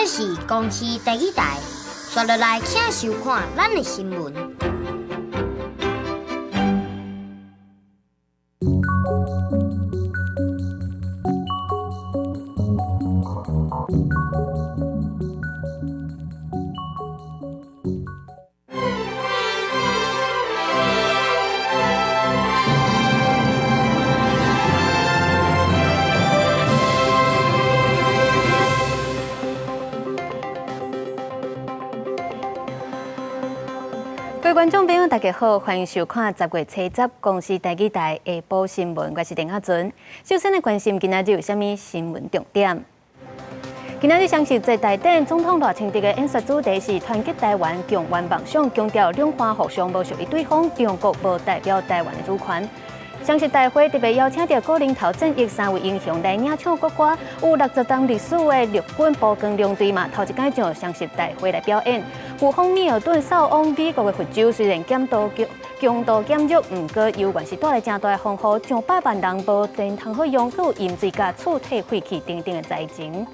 這是公視台語台，紲落來請收看咱的新聞。各位觀眾朋友，大家好，歡迎收看10月初10公視台語台下晡新聞，我是鄧亞尊。首先來關心今仔日有啥物新聞重點？今仔日雙十節大典，總統賴清德的演說主題是團結台灣，共圓夢想，強調兩岸互相無屬於對方，中國無代表台灣的主權。雙十大會特別邀請著古寧頭戰役三位英雄來演唱國歌，有60冬歷史的陸軍寶鋼龍隊嘛，頭一擺上雙十大會來表演。颶風米爾頓掃往美國的佛州，雖然減度強度減弱，毋過猶原是帶來誠大的風雨，上百萬人無電通好用，閣有淹水佮厝體廢去等等的災情。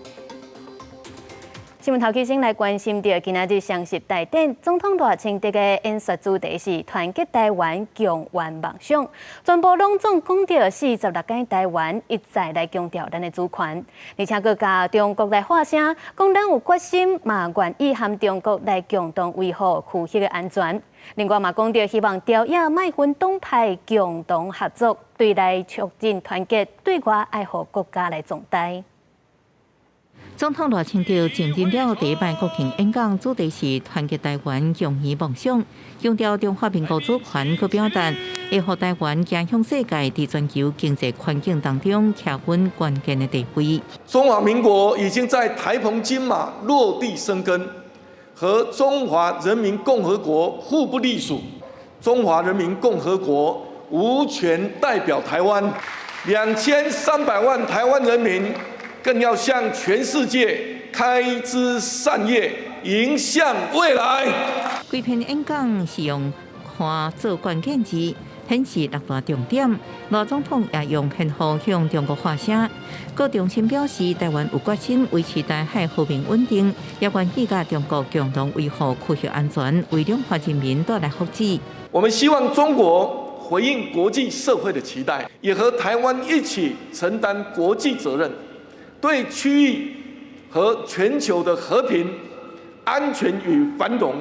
新聞頭起先來關心著今仔日雙十大典，總統賴清德的演說主題是團結台灣，共圓夢想。全部攏總講著46屆台灣，一再來強調咱的主權，而且閣共中國來發聲，講咱有決心，嘛願意和中國來共同維護區域的安全。另外嘛講著希望朝野莫分黨派，共同合作，對內促進團結，對外愛予國家來壯大。總統賴清德上任了第一擺國慶演講，主題是團結台灣，共圓夢想，強調中華民國主權，閣表達會予台灣行向世界，佇全球經濟環境當中徛穩關鍵的地位。中華民國已經在台澎金馬落地生根，和中華人民共和國互不隸屬。中華人民共和國無權代表台灣，2300萬台灣人民。更要向全世界開枝散葉，迎向未來。規篇演講是用看做關鍵字，顯示六大重點。賴總統也用編號向中國發聲，閣重申表示，台灣有決心維持台海和平穩定，也願意佮中國共同維護區域安全，為兩岸人民帶來福祉。我們希望中國回應國際社會的期待，也和台灣一起承擔國際責任。對區域和全球的和平、安全與繁榮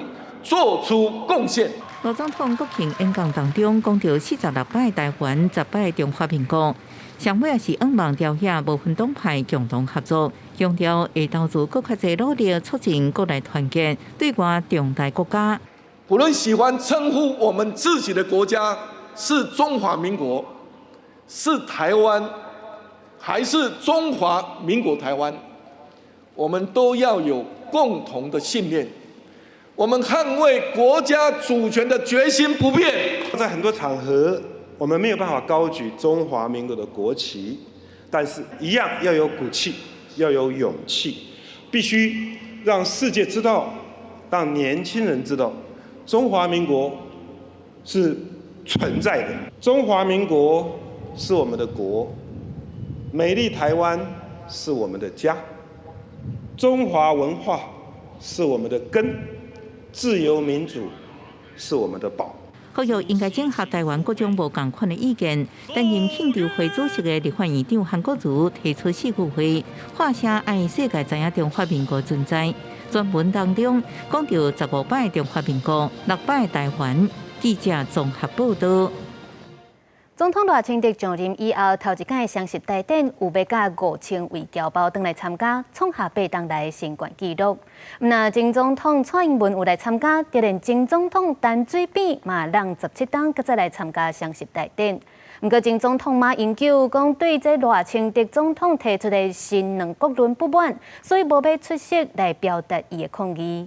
做出貢獻。賴總統國慶演講當中講著46擺台灣，10擺中華民國，上尾也是向望朝野無分黨派共同合作，強調會投資閣較濟努力，促進國內團結，對外壯大國家。不論喜歡稱呼我們自己的國家是中華民國，是台灣，還是中華民國台灣，我們都要有共同的信念。我們捍衛國家主權的決心不變。在很多場合，我們沒有辦法高舉中華民國的國旗，但是一樣要有骨氣，要有勇氣，必須讓世界知道，讓年輕人知道，中華民國是存在的。中華民國是我們的國。美麗台灣是我們的家，中華文化是我們的根，自由民主是我們的寶。呼籲應該整合台灣各種無仝款的意見。擔任慶祝會主席的立法院長韓國瑜提出四句話，發聲愛世界知影中華民國存在。全文當中講著15擺中華民國，6擺台灣。記者綜合報導。總統賴清德上任以後，頭一擺雙十大典有欲佮5000位僑胞轉來參加，創下8冬來新懸紀錄。毋但前總統蔡英文有來參加，就連前總統陳水扁嘛，攏17冬閣再來參加雙十大典。毋過前總統馬英九講對這賴清德總統提出的新兩國論不滿，所以無欲出席來表達伊的抗議。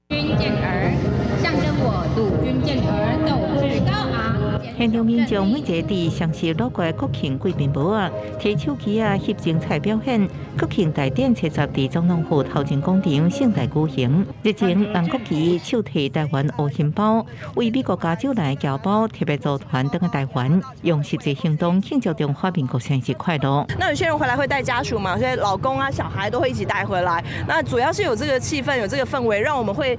軍健兒，象徵我篤軍健兒鬥志高昂。現場民眾每一個佇雙十魯國國慶貴賓帽仔，提手機仔翕精彩表演。國慶大典七十佇總統府頭前廣場盛大舉行。日前，藍國旗手提台灣烏心包，為美國加州來僑胞特別組團轉來台灣，用實際行動慶祝中華民國生日快樂。那有些人回來會帶家屬嘛？有些老公啊、小孩都會一起帶回來。那主要是有這個氣氛，有這個氛圍，讓我們會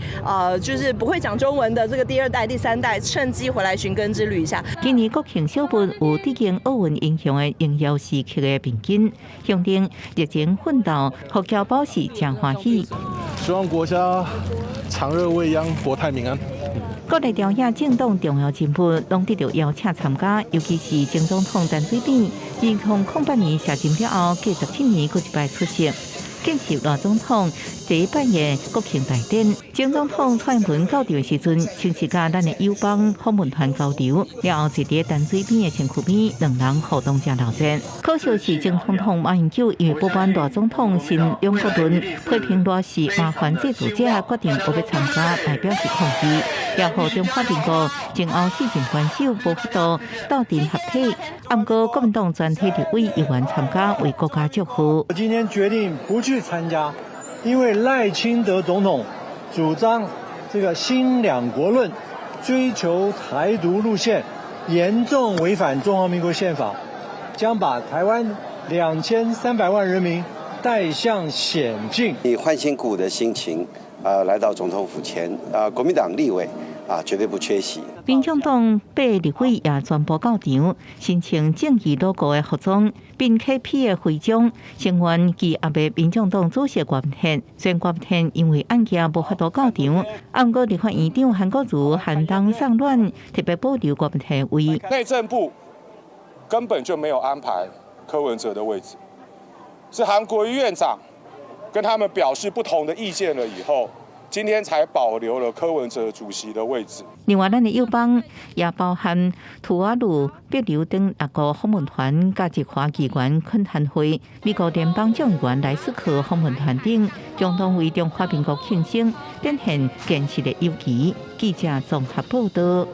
就是不會講中文的這個第二代、第三代，趁機回來尋根之旅一下。今年國慶小物有致敬奧運英雄的榮耀時刻的面巾，象徵熱情奮鬥，予僑胞是誠歡喜。希望國家長樂未央，國泰民安。國內朝野政黨重要人物攏得著邀請參加，尤其是前總統陳水扁，2008年卸任了後，隔17年閣一擺出席。見習賴總統第一擺的國慶大典，前總統蔡英文到場的時陣，先是佮咱的友邦訪問團交流，了後坐佇陳水扁的身軀邊，兩人互動誠熱熱。可惜是前總統馬英九因為不滿賴總統新兩國論，批評賴是麻煩製造者，決定無欲參加，來表示抗議。也予中華民國前後四任元首無法度鬥陣合體，毋過國民黨全體立委議員參加，為國家祝賀。我今天決定不去參加，因為賴清德總統主張這個新兩國論，追求台獨路線，嚴重違反中華民國憲法，將把台灣2300萬人民帶向險境。以歡欣鼓舞的心情，來到總統府前，國民黨立委絕對不缺席。民眾黨八立委也全部到場，身穿正義魯國的服裝，並 K P 的徽章，聲援其阿伯民眾黨主席郭台銘。雖然郭台銘因為案件無法度到場，毋過立法院長韓國瑜寒冬送暖，特別保留郭台銘位。內政部根本就沒有安排柯文哲的位置，是韓國瑜院長跟他們表示不同的意見了以後，今天才保留了柯文哲主席的位置。另外，咱的友邦也包含吐瓦魯、帛琉等六個訪問團，佮日華議員懇談會、美國聯邦眾議員萊斯克訪問團等，共同為中華民國慶生，展現堅實的友誼。記者綜合報道。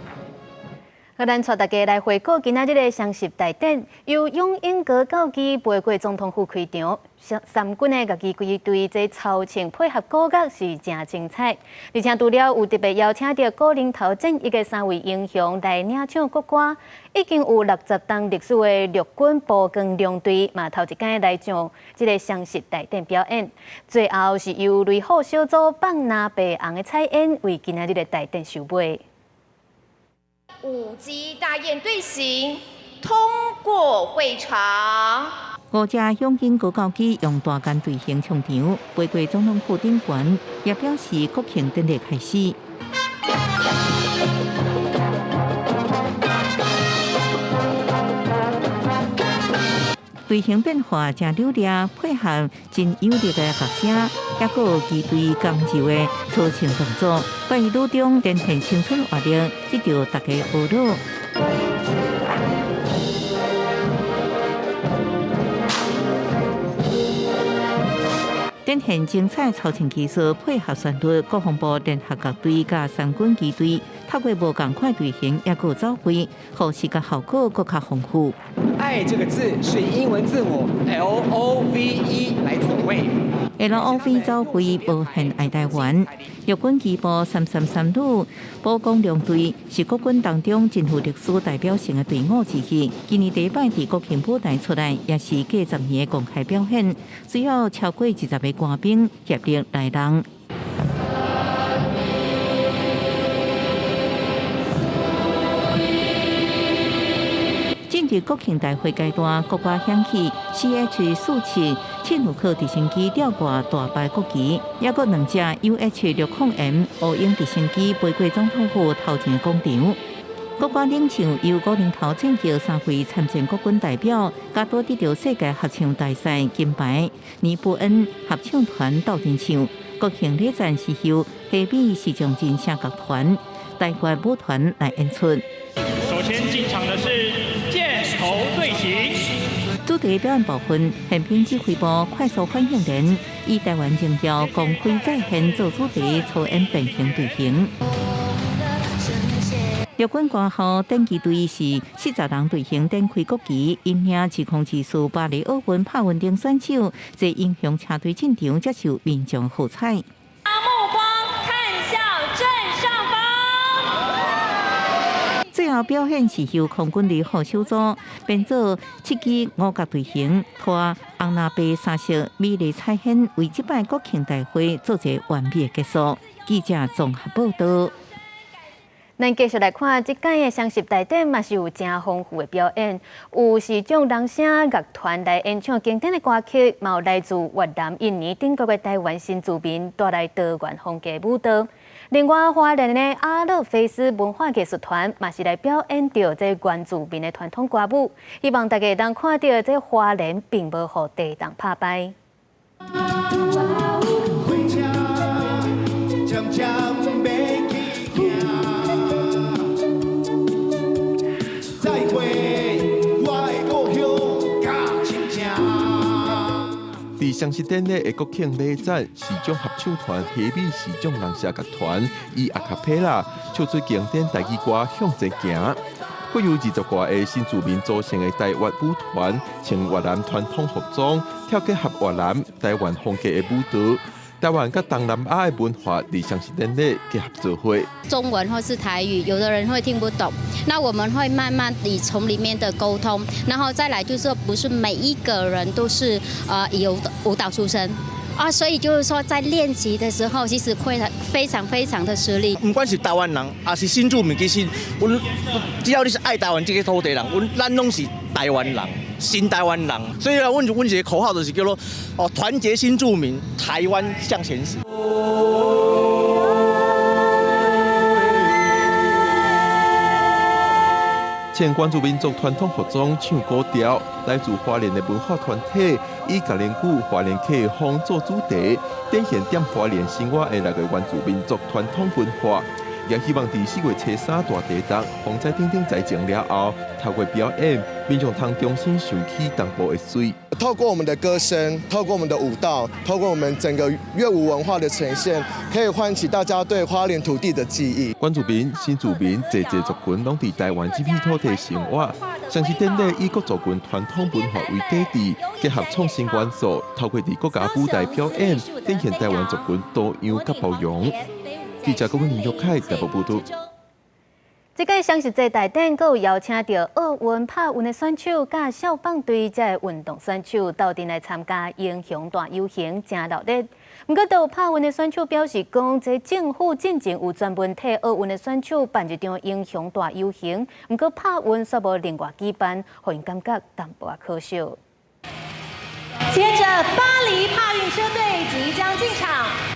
好，咱帶大家來回顧今仔日的雙十大典，由勇鷹號教機飛過總統府開場，三軍的樂器樂隊這操唱配合鼓樂是誠精彩，而且除了有特別邀請著古寧頭戰役的三位英雄來領唱國歌，已經有60冬歷史的陸軍寶鋼龍隊嘛頭一擺來上這个雙十大典表演。最後是由雷虎小組放藍白紅的彩煙，為今仔日的大典收尾。舞姬大雁隊形通過會場。五隻勇鷹號教機用大雁隊形衝場，飛過總統府頂懸，也表示國慶典禮開始。隊形變化誠流利，配合真有力的樂聲，抑閣有機隊剛柔的操唱動作，在伊路中展現青春活力，得著大家呵咾。展現精彩操唱技術，配合旋律，國防部聯合樂隊佮三軍機隊，透過無仝款隊形，抑閣有走位，予視覺效果閣較豐富。愛這個字是英文字母 L O V E 來走位。 L O V 走位無限愛台灣。陸軍機步333旅寶鋼龍隊是國軍當中真具歷史代表性的隊伍之一。今年第一擺佇國慶舞台出來，也是隔10年的公開表演，需要超過20個官兵協力來人。進入國慶大會階段，國歌響起，CH-47切努克直升機吊掛大白國旗，抑閣兩隻 UH-60M 烏鷹直升機飛過總統府頭前廣場。國歌領唱由古寧頭戰役三位參戰國軍代表，佮拄得著世界合唱大賽金牌尼布恩合唱團鬥陣唱。國慶禮讚是由黑美時尚真聲樂團、台灣舞團來演出。首先進場的是箭頭隊形。主題表演部分，憲兵指揮部快速反應連以台灣榮耀光輝再現做主題，操演變形隊形。陆軍官校電機隊是40人隊形展開國旗，引領2024巴黎奧運帕運頂選手坐英雄車隊進場接受民眾喝彩。目光看向正上方。最後表演是由空軍聯合小組編做七支五角隊形，拖紅藍白三色美麗彩線，為這擺國慶大會做一個完美結束。記者綜合報道。咱繼續來看，這屆的雙十大典嘛是有誠豐富的表演，有視障人聲樂團來演唱經典的歌曲，嘛有來自越南、印尼等國的台灣新住民帶來多元風格舞蹈。另外，花蓮的阿勒菲斯文化藝術團嘛是來表演著這原住民的傳統歌舞，希望大家會當看著這花蓮並無予地動拍敗。佇雙十典禮的國慶禮讚，視障合唱團喜美視障人聲樂團以阿卡貝拉唱出經典台語歌《向前行》。閣有20外个新住民組成的台灣舞團，穿越南傳統服裝，跳結合越南、台灣風格的舞蹈。台灣佮東南亞的文化佇雙十典禮結合做伙。中文或是台語，有的人會聽不懂，那我們會慢慢地從裡面的溝通，然後再來就是說，不是每一個人都是有舞蹈出身啊，所以就是說在練習的時候，其實會非常非常的吃力。不管是台灣人，還是新住民，其實阮只要你是愛台灣這個土地人，阮咱攏是台灣人。新台灣人，所以啊，阮阮一個口號就是叫做哦，團結新住民，台灣向前行。穿原住民族傳統服裝唱古調，來自花蓮的文化團體以甲蓮古花蓮客風做主題，展現踮花蓮生活的6个原住民族傳統文化。也希望佇4月初3大地動風災等等災情了後，透過表演，民眾通重新想起東部的水。透過我們的歌聲，透過我們的舞蹈，透過我們整個樂舞文化的呈現，可以喚起大家對花蓮土地的記憶。原住民、新住民，濟濟族群攏佇台灣這片土地生活。雙十典禮以各族群傳統文化為底底，結合創新元素，透過佇國家舞台表演，展現台灣族群多樣佮包容。記者郭文林、玉凱台北報道。這屆雙十節大典，閣有邀請著奧運拍運的選手、佮少棒隊這个運動選手鬥陣來參加英雄大遊行，誠熱鬧。毋過，都有拍運的選手表示講，這政府進前有專門替奧運的選手辦一場英雄大遊行，毋過拍運煞無另外舉辦，予𪜶感覺淡薄仔可惜。接著，巴黎帕運車隊即將進場。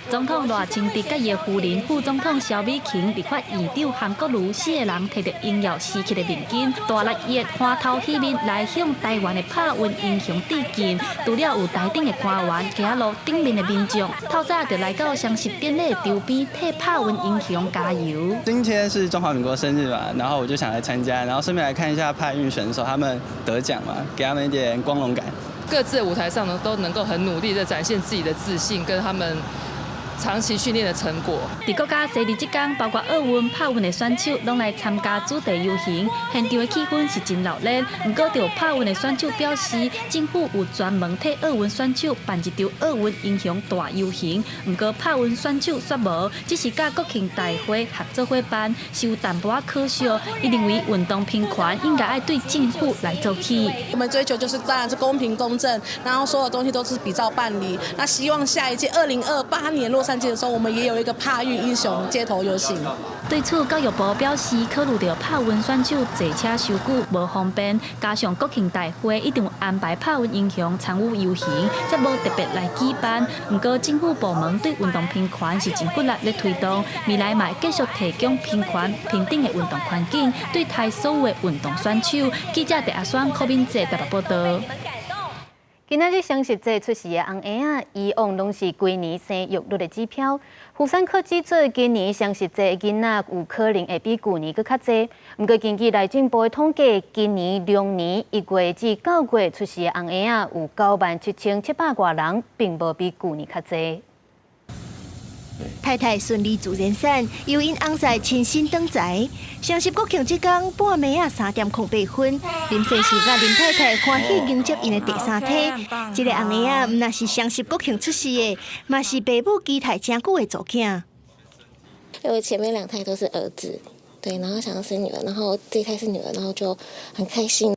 總統賴清德佮伊的夫人副總統蕭美琴、立法院長韓國瑜四个人提著榮耀時刻的面巾，大力熱歡頭喜面來向台灣的拍運英雄致敬。除了有台頂的官員、街仔路頂面的民眾，透早就來到雙十典禮場邊替拍運英雄加油。今天是中華民國生日嘛，然後我就想來參加，然後順便來看一下拍運選手他們得獎嘛，給他們一點光榮感。各自的舞台上呢，都能夠很努力的展現自己的自信，跟他們長期訓練的成果。佇國家生日這天，包括奧運、拍運的選手，攏來參加主題遊行，現場的氣氛是真熱鬧。毋過，就拍運的選手表示，政府有專門替奧運選手辦一場奧運英雄大遊行。毋過，拍運選手煞無，只是佮國慶大會合作伙伴，是有淡薄仔可惜。伊認為運動平權應該愛對政府來做起。我們追求就是當然是公平公正，然後所有東西都是比照辦理。那希望下一屆2028年洛杉磯的時候，我們也有一個帕運英雄街頭遊行。對此，教育部表示，考慮著拍運選手坐車傷久無方便，加上國慶大會一定有安排拍運英雄參與遊行，才無特別來舉辦。毋過，政府部門對運動平權是真骨力咧推動，未來嘛會繼續提供平權平等的運動環境，對待所有的運動選手。記者鄭阿雙、柯敏哲台北報道。今仔日雙十節出世的紅嬰仔，以往攏是規年生育率的指標。婦產科指出，今年雙十節的囡仔有可能會比舊年閣較濟。毋過，根據內政部的統計，今年龍年1月至9月出世的紅嬰仔有9萬7,700外人，並無比舊年較濟。太太順利自然產，由𪜶翁婿親身擋災。雙十國慶這工半暝仔3點08，林先生佮林太太歡喜迎接𪜶的第三胎。這个紅嬰仔毋但是雙十國慶出世的，嘛是爸母期待誠久的查某囝。因為前面兩胎都是兒子，對，然後想要生女兒，然後這一胎是女兒，然後就很開心。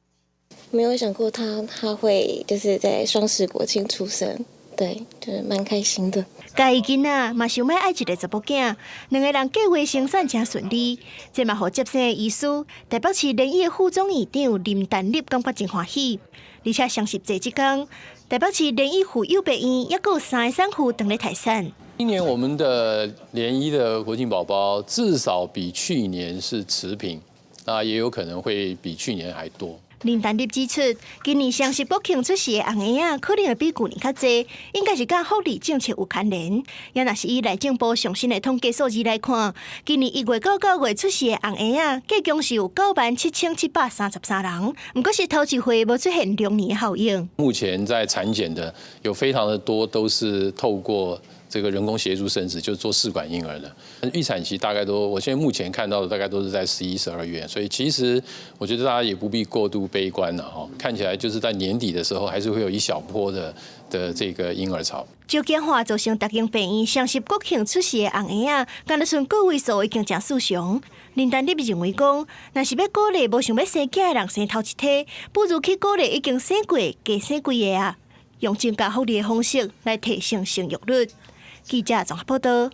沒有想過他會就是在雙十國慶出生，對，就是蠻開心的。家己囡仔嘛想欲愛一个查某囝，兩个人計劃生產誠順利，這嘛予接生的醫師台北市聯醫的副總院長林丹立感覺真歡喜。而且雙十節這工，台北市聯醫婦幼病院猶閣有三个產婦等咧待產。今年我們的聯醫的國慶寶寶至少比去年是持平，那也有可能會比去年還多。林丹立指出，今年雙十國慶出世的紅嬰仔可能會比舊年較濟，應該是佮福利政策有關聯。也若是以內政部上新的統計數字來看，今年1月到9月出世的紅嬰仔，計共是有97,733人，毋過是頭一回無出現龍年效應。目前在產檢的有非常的多，都是透過這個人工協助生殖，就是做試管嬰兒的。預產期大概都，我現在目前看到的大概都是在11、12月，所以其實我覺得大家也不必過度悲觀了哈。看起來就是在年底的時候，還是會有一小波的這個嬰兒潮。少子化造成逐間病院雙十國慶出世的紅嬰仔，敢若賰個位數已經誠異常。林丹立認為講，若是欲鼓勵無想欲生囝的人生頭一胎，不如去鼓勵已經生過、加生幾个啊，用增加福利的方式來提升生育率。記者綜合報道。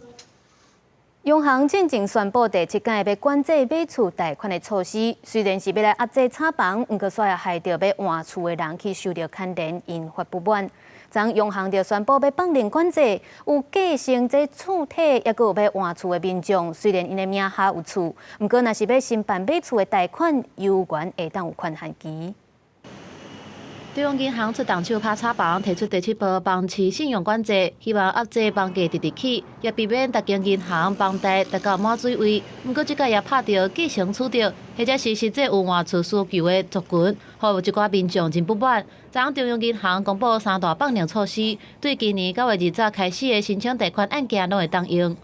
央行進前宣布第七屆欲管制買厝貸款的措施，雖然是欲來壓制炒房，毋過煞也害著欲換厝的人去受著牽連，引發不滿。昨央行就宣布欲放任管制，有繼承這厝體，抑閣有欲換厝的民眾，雖然𪜶的名下有厝，毋過若是欲申辦買厝的貸款，猶原會當有寬限期。中央銀行出動手拍炒房，提出第七波房市信用管制，希望壓制房價直直起，也避免逐間銀行房貸達到滿水位。毋過，這擺也拍著繼承取得，或者是實際有換厝需求的族群，予有一寡民眾真不滿。昨中央銀行公布三大放量措施，對今年9月20開始的申請貸款案件攏會當用。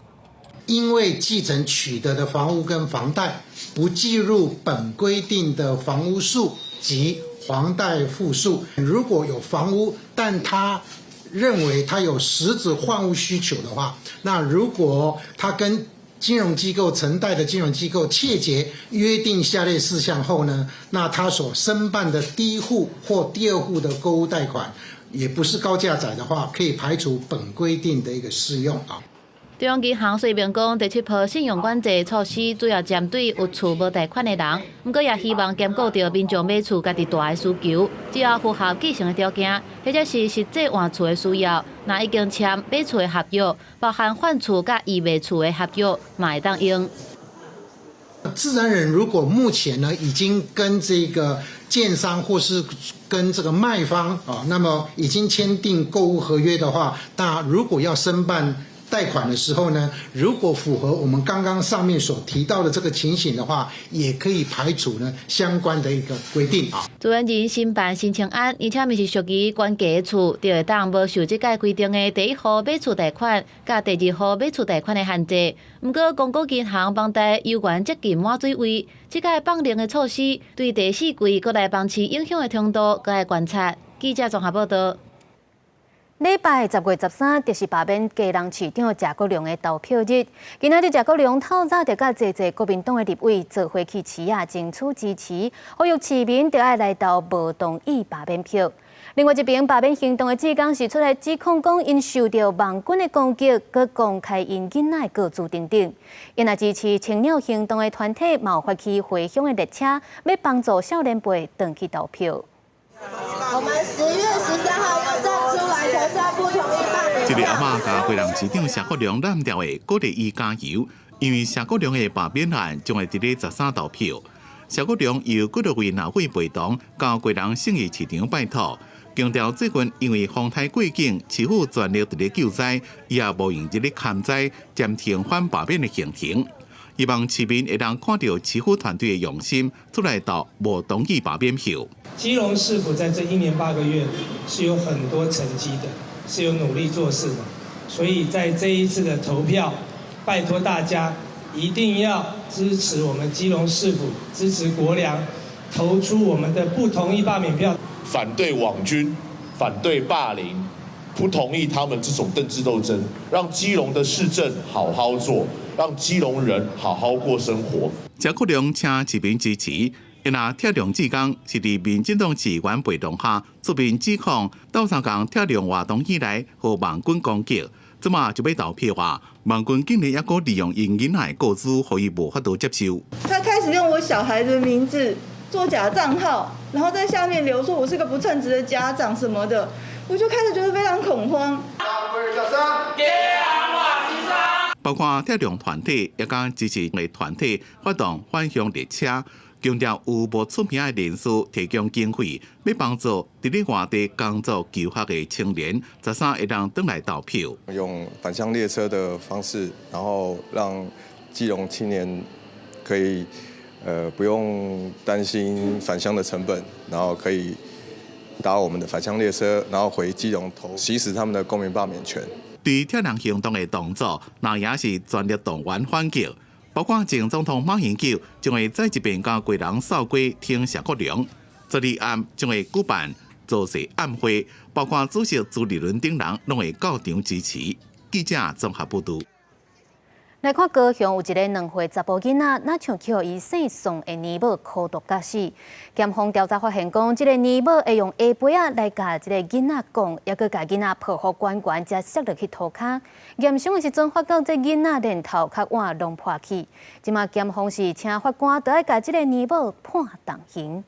因為繼承取得的房屋跟房貸不計入本規定的房屋數及房貸戶數，如果有房屋，但他認為他有實質換屋需求的話，那如果他跟金融機構承貸的金融機構切結約定下列事項後呢，那他所申辦的第一戶或第二戶的購屋貸款，也不是高價宅的話，可以排除本規定的一個適用啊。中央銀行說明講，第七波信用管制措施主要針對有厝無貸款的人，毋過也希望兼顧著民眾買厝家己住的需求，只要符合繼承的條件，或者是實際換厝的需要，若已經簽買厝的合約，包含換厝佮預賣厝的合約，嘛會當用。自然人如果目前呢已經跟這個建商或是跟這個賣方啊，那麼已經簽訂購屋合約的話，那如果要申辦貸款的時候呢，如果符合我們剛剛上面所提到的這個情形的話，也可以排除呢相關的一個規定啊。自然人申辦申請案，而且毋是屬於原價的厝，就會當無受這擺規定的第一戶買厝貸款，佮第二戶買厝貸款的限制。毋過，公股銀行房貸猶原接近滿水位，這擺放量的措施對第四季國內房市影響的程度，閣愛觀察。記者綜合報道。禮拜10月13，就是罷免基隆市長謝國樑的投票日。今仔日謝國樑透早就佮濟濟國民黨的立委做伙去市仔爭取支持，呼籲市民著愛來投無同意罷免票。另外一邊，罷免行動的志工是出來指控講，𪜶受著網軍的攻擊，閣公開𪜶囡仔的個資等等。𪜶若支持青鳥行動的團體，嘛有發起回鄉的列車，欲幫助少年輩轉去投票。我們10月13號要站出來投下不同意罷免。這个阿嬤共基隆市長謝國樑藍調的鼓勵伊加油，因為謝國樑的罷免案將會佇咧13投票。謝國樑由幾多位立委陪同到基隆信義市場拜託，強調最近因為風颱過境，市府全力佇咧救災，伊也無閒佇咧勘災暫停反罷免的行程。希望市民會當看著市府團隊的用心，出來投無同意罷免票。基隆市府在這1年8個月是有很多成績的，是有努力做事的。所以在這一次的投票，拜託大家一定要支持我們基隆市府，支持國梁，投出我們的不同意罷免票。反對網軍，反對霸凌，不同意他們這種政治鬥爭，讓基隆的市政好好做，讓基隆人好好過生活。謝國樑請市民支持，伊若拆梁志剛是佇民進黨市議員陪同下出面指控，鬥相共拆梁活動以來，予網軍攻擊，這馬就欲投票啊！網軍竟然猶閣利用𪜶囡仔的個資，予伊無法度接受。他開始用我小孩的名字做假賬號，然後在下面留說我是個不稱職的家長什麼的，我就開始覺得非常恐慌。包括拆梁團體，也佮支持的團體發動返鄉列車，強調有無出名的人士提供經費，欲幫助佇咧外地工作求學的青年，13會當轉來投票。用返鄉列車的方式，然後讓基隆青年可以不用擔心返鄉的成本，然後可以搭我們的返鄉列車，然後回基隆投，行使他們的公民罷免權。對拆梁行動的動作，那也是全力動員反擊。包括前總統馬英九將會再一遍共家人掃街挺謝國樑，昨日暗將會舉辦造勢晚會，包括主席朱立倫等人攏會到場支持。記者綜合報導。來看高雄有一个2歲查埔囡仔，若像去予伊姓宋的奶母苦毒甲死。檢方調查發現講，這个奶母會用下杯仔來共這个囡仔講，猶閣共囡仔抱予懸懸，才摔落去塗跤。驗傷的時陣，發覺這囡仔連頭殼碗攏破去。這馬檢方是請法官著愛共這个奶母判重刑。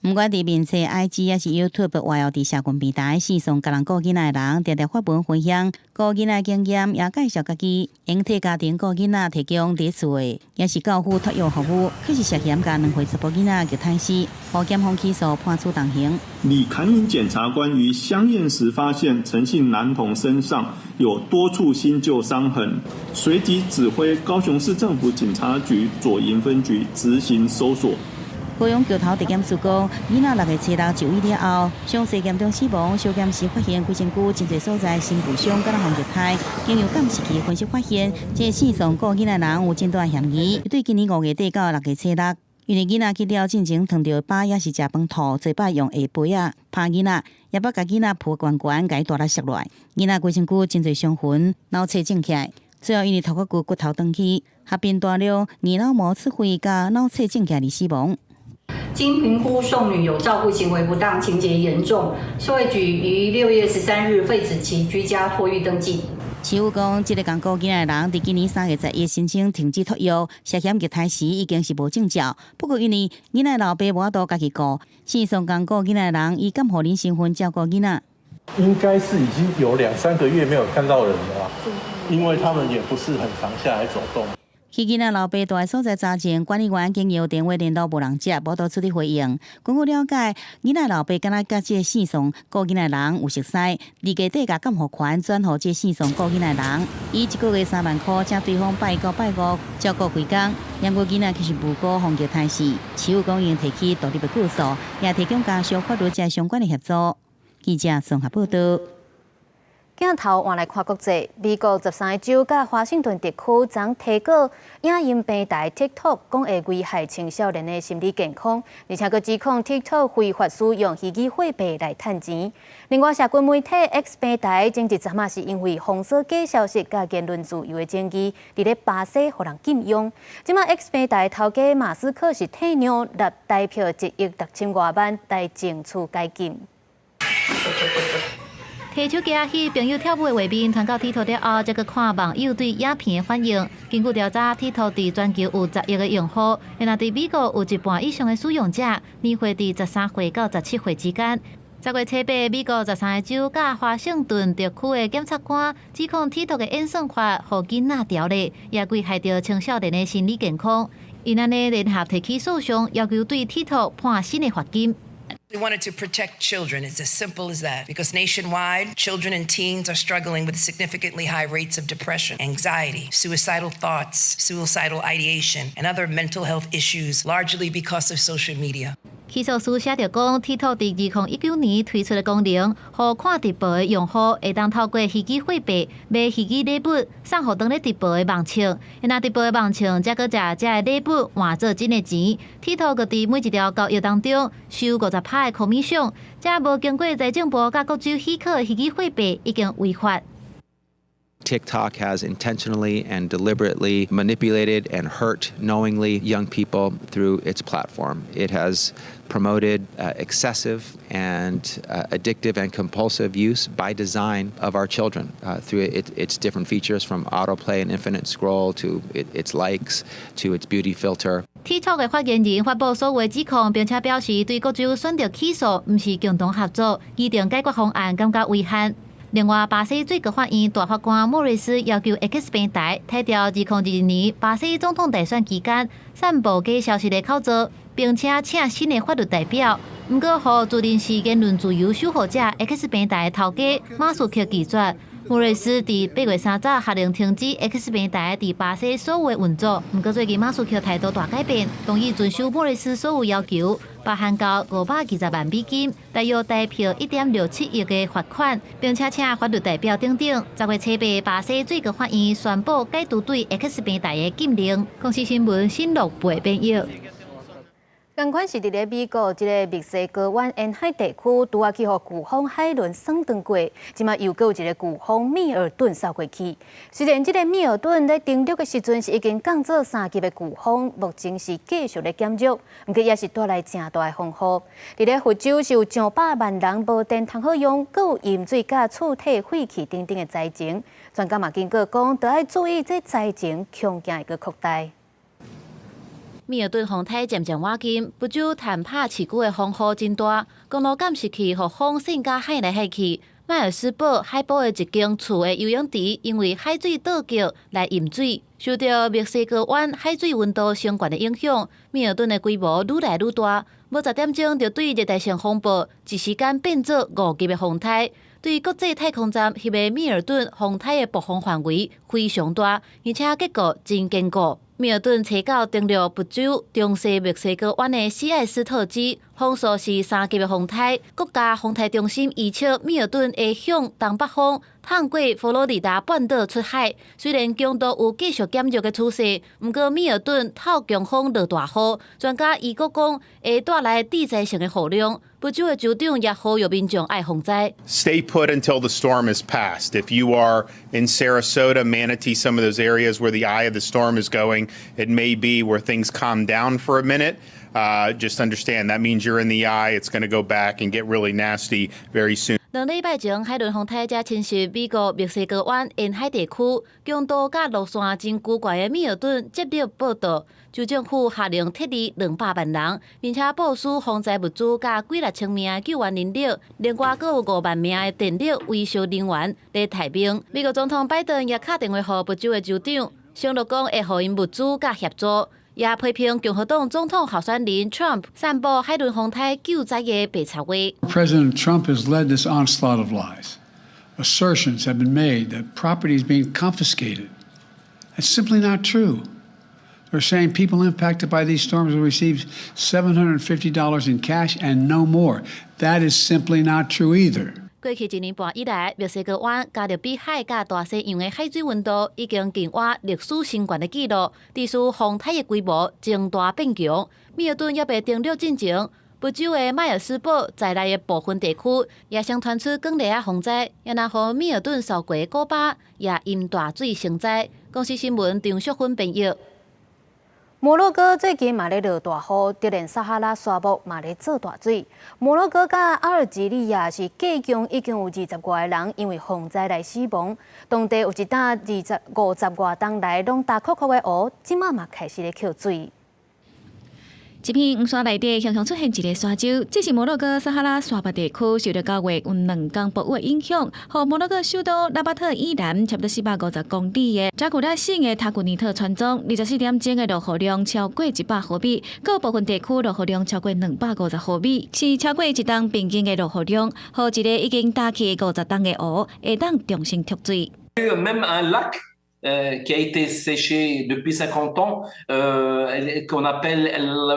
毋管佇面冊、IG 抑是 YouTube，活躍佇社群平台，姓宋共人顧囡仔的人，定定發文分享顧囡仔經驗，也介紹家己會替家庭顧囡仔提供佇厝的，抑是教輔托育服務，卻是涉嫌共2歲查埔囡仔虐待死，予檢方起訴判處重刑。李侃穎檢察官於相驗時發現陳姓男童身上有多處新舊傷痕，隨即指揮高雄市政府警察局左營分局執行搜索。高雄橋頭地檢署講，囡仔6月初六就醫了後，傷勢嚴重死亡。小檢時發現規身軀真濟所在身受傷，敢若予虐待。經由監視器分析發現，這個姓宋顧囡仔人有真大嫌疑。對今年5月底到6月初六，因為囡仔去了進前吞著飽，抑是食飯吐，做擺用下杯仔拍囡仔，也捌共囡仔抱懸懸，共伊大力摔落來。囡仔規身軀真濟傷痕，腦冊腫起來。最後因為頭殼骨骨頭斷去，合併大量硬腦膜出血佮腦冊腫起來而死亡。經評估，宋女有照顧行為不當，情節嚴重，社會局於6月13日廢止其居家托育登記。市府講，這个共顧囡仔的人，佇今年3月11申請停止托育，涉嫌虐待時已經是無證照。不過因為囡仔老爸無法度家己顧，姓宋共顧囡仔的人以監護人身份照顧囡仔。應該是已經有兩三個月沒有看到人了，因為他們也不是很常下來走動。去囡仔老爸蹛的所在查證，管理員經由電話聯絡無人接，無法度出去回應。根據了解，囡仔老爸敢若佮這个姓宋顧囡仔人有熟似，離家底共監護權轉予這个姓宋顧囡仔人，以一個月3萬箍，請對方拜一到拜五照顧幾工。毋過囡仔其實無辜予虐待死，市府講會提起獨立的告訴，也提供家屬法律這相關的協助。記者綜合報導。鏡頭換來看國際，美國13个州佮華盛頓特區昨提告影音平台 TikTok，講會危害青少年的心理健康，而且閣指控 TikTok 非法使用虛擬貨幣來趁錢。另外，社群媒體 X 平台前一陣仔是因為封鎖假消息佮言論自由的爭議，佇咧巴西予人禁用。這馬 X 平台頭家馬斯克是退讓納台票1億6千外萬來爭取解禁。提手機仔翕朋友跳舞的畫面傳到 TikTok 了後，才閣看網友對影片的反應。根據調查，TikTok 佇全球有10億個用戶，若佇美國有一半以上的使用者年歲佇13歲到17歲之間。10月初8，美國13個州佮華盛頓特區的檢察官指控 TikTok 的演算法，予囡仔著迷，也危害著青少年的心理健康。𪜶按呢聯合提起訴訟，要求對 TikTok 判新的罰金。 We wanted to protect children. It's as simple as that. Because nationwide, children and teens are struggling with significantly high rates of depression, anxiety, suicidal thoughts, suicidal ideation, and other mental health issues, largely because of social media. 起訴書寫著講，TikTok 佇2019年推出的功能，予看直播的用戶會當透過虛擬貨幣買虛擬禮物，送予當咧直播的網笑。若直播的網笑才閣食這个禮物換做真的錢。TikTok 閣佇每一條交易當中收50趴的 commission，這無經過財政部佮各州許可的虛擬貨幣已經違法。 TikTok has intentionally and deliberately manipulated and hurt knowingly young people through its platform. It has promoted excessive and addictive and compulsive use by design of our children through its different features, from autoplay and infinite scroll to its likes to its beauty filter. TikTok 的發言人發布所有指控，並且表示對各州選擇起訴，毋是共同合作，擬定解決方案感覺遺憾。另外，巴西最高法院大法官莫瑞斯要求 X 平台撤掉2022年巴西總統大選期間散布假消息的口座，並且請新的法律代表。毋過，予自認是言論自由守護者 X 平台的頭家馬斯克拒絕。莫瑞斯佇8月3日下令停止 X 平台佇巴西所有的運作。毋過最近馬斯克態度大改變，同意遵守莫瑞斯所有要求，包含交520萬美金，大約台幣1.67億的罰款，並且請法律代表等等。10月7日，巴西最高法院宣布解除對 X 平台的禁令。公視新聞新樂貝編譯。仝款是佇咧美國這个墨西哥灣沿海地區，拄仔去予颶風海倫掃轉過，這馬又閣有一个颶風密爾頓掃過去。雖然這个密爾頓咧登陸的時陣是已經降做3級的颶風，目前是繼續咧減弱，毋過也是帶來誠大的風雨。佇咧佛州是有上百萬人無電通好用，閣有淹水佮厝體廢去等等的災情。專家嘛警告講，著愛注意這災情恐驚會閣擴大。密爾頓風颱漸漸倚近，佛州坦帕市區的風雨真大，公路監視器予風扇共海來海去。邁爾斯堡海埔的一間厝的游泳池，因為海水倒灌來淹水，受著墨西哥灣海水溫度升懸的影響，密爾頓的規模愈來愈大，無10點鐘就對熱帶性風暴，一時間變做5級的風颱。對國際太空站翕的密爾頓風颱的暴風範圍非常大，而且結構真堅固。密爾頓初九登陸佛州中西墨西哥灣的西艾斯特茲，風速是3級的風颱。國家風颱中心預測密爾頓會向東北方通過佛羅里達半島出海。雖然強度有繼續減弱的趨勢，毋過密爾頓透強風落大雨，專家預估講會帶來致災性的雨量。佛州的州長也呼籲民眾愛防災。 Stay put until the storm is passed. If you are in Sarasota, Manatee, some of those areas where the eye of the storm is going, it may be where things calm down for a minute. Just understand that means you're in the eye. It's going to go back and get really nasty very soon. 2禮拜前，海倫風颱才侵襲美國墨西哥灣沿海地區，強度佮路線真古怪的密爾頓接連報道，州政府下令撤離200萬人，並且部署防災物資佮幾若千名的救援人力，另外閣有5萬名的電力維修人員咧待命。美國總統拜登也敲電話予佛州的州長，承諾講會予𪜶物資佮協助。也批評共和黨總統候選人 Trump 散布海倫風颱救災的白賊話。 President Trump has led this onslaught of lies. Assertions have been made that property is being confiscated. That's simply not true. They're saying people impacted by these storms will receive $750 in cash and no more. That is simply not true either. 過去一年半以來，墨西哥灣、加勒比海佮大西洋的海水溫度已經近倚歷史新懸的紀錄，致使風颱的規模增大變強。密爾頓猶未登陸進前，佛州的邁爾斯堡在內的部分地區也先傳出捲籬仔風災，也若予密爾頓掃過的古巴也淹大水成災。公視新聞張淑芬編譯。摩洛哥最近嘛咧落大雨，就連撒哈拉沙漠嘛咧做大水。摩洛哥佮阿爾及利亞是計共已經有20外个人因為洪災來死亡。當地有一呾50外冬來攏焦涸涸的湖，這馬嘛開始咧缺水。一片黃沙內底，常常出現一个沙洲，這是摩洛哥撒哈拉沙漠地區受著9月有2工暴雨的影響，予摩洛哥首都拉巴特以南差不多450公里的扎古拉省的塔古尼特村莊，24點鐘的落雨量超過100毫米，閣部分地區落雨量超過250毫米，是超過一冬平均的落雨量，予一个已經焦去50冬的湖會當重新蓄水。 Même un lac Qui a été séché depuis 50 ans, qu'on appelle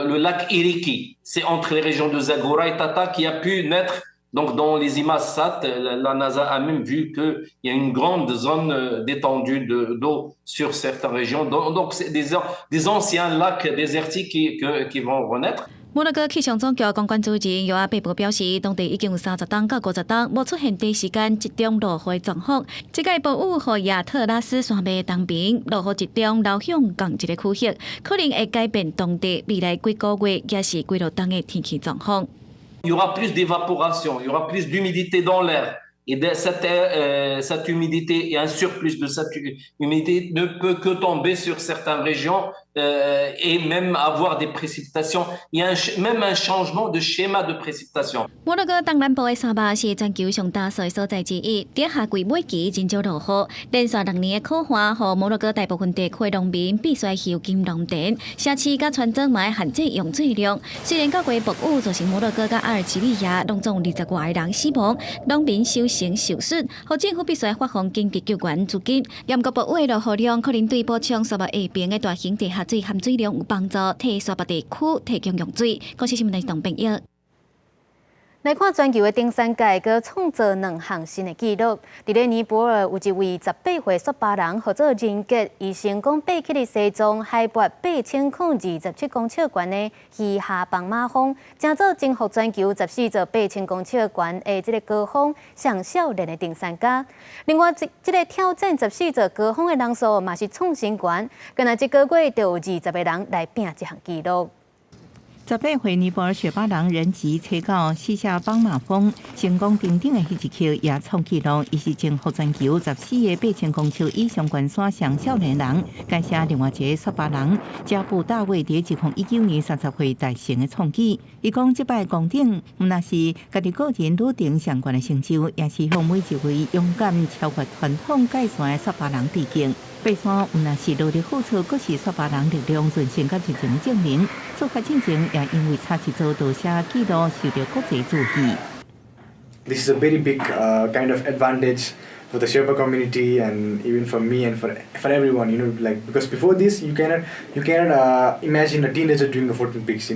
le lac Iriki. C'est entre les régions de Zagora et Tata qui a pu naître. Donc, dans les images SAT, la NASA a même vu qu'il y a une grande zone d'étendue d'eau sur certaines régions. Donc, c'est des anciens lacs désertiques qui vont renaître. 摩洛哥氣象總局公關主任尤阿貝博表示，當地已經有30冬到50冬無出現短時間集中落雨的狀況。這屆暴雨予亞特拉斯山脈東邊落雨集中流向仝一个區域，可能會改變當地未來幾個月抑是幾落冬的天氣狀況。 Il y aura plus d'évaporation, il y aura plus d'humidité dans l'air. Et cette humidité et un surplus de cette humidité ne peut que tomber sur certaines régions et même avoir des précipitations. Il y a même un changement de schéma de précipitation. 摩洛哥東南部的沙漠是全球上焦燥的所在之一。佇夏季尾期真少落雨，連續6年的苦旱，予摩洛哥大部分地區農民必須修金農田，城市佮村莊嘛愛限制用水量。雖然九月暴雨造成摩洛哥佮阿爾及利亞攏總20外個人死亡，農民收成受損，予政府必須發放緊急救援資金。嚴格暴雨的落雨量可能對補充沙漠下爿的大型地下水含水量有幫助，替沙漠地區提供用水。公視新聞台編譯。來看全球的登山界，閣創造兩項新的紀錄。佇咧尼泊爾有一位18歲雪巴人，號做仁傑，伊成功爬起佇西藏海拔8027公尺懸的希哈邦馬峰，成做征服全球14座8000公尺懸的這个高峰上少年的登山家。另外，這个挑戰14座高峰的人數嘛是創新高，干焦這个月就有20個人來拚這項紀錄。18歲尼泊爾雪巴人仁吉揣到希夏邦馬峰成功登頂的彼一刻，也創紀錄，伊是征服全球14個8000公尺以上懸山上少年人，感謝另外一个雪巴人加布大衛佇2019年30歲達成的創舉。伊講，這擺攻頂毋但是家己個人旅程上懸的成就，也是向每一位勇敢超越傳統界線的雪巴人致敬。爬山毋但是努力付出，閣是雪巴人力量、韌性佮熱情的證明。出發進前也因為差一座就寫紀錄，受到國際注意。 This is a very big kind of advantage for the Sherpa community and even for me and for everyone, like because before this you cannot imagine a teenager doing a 14 peaks.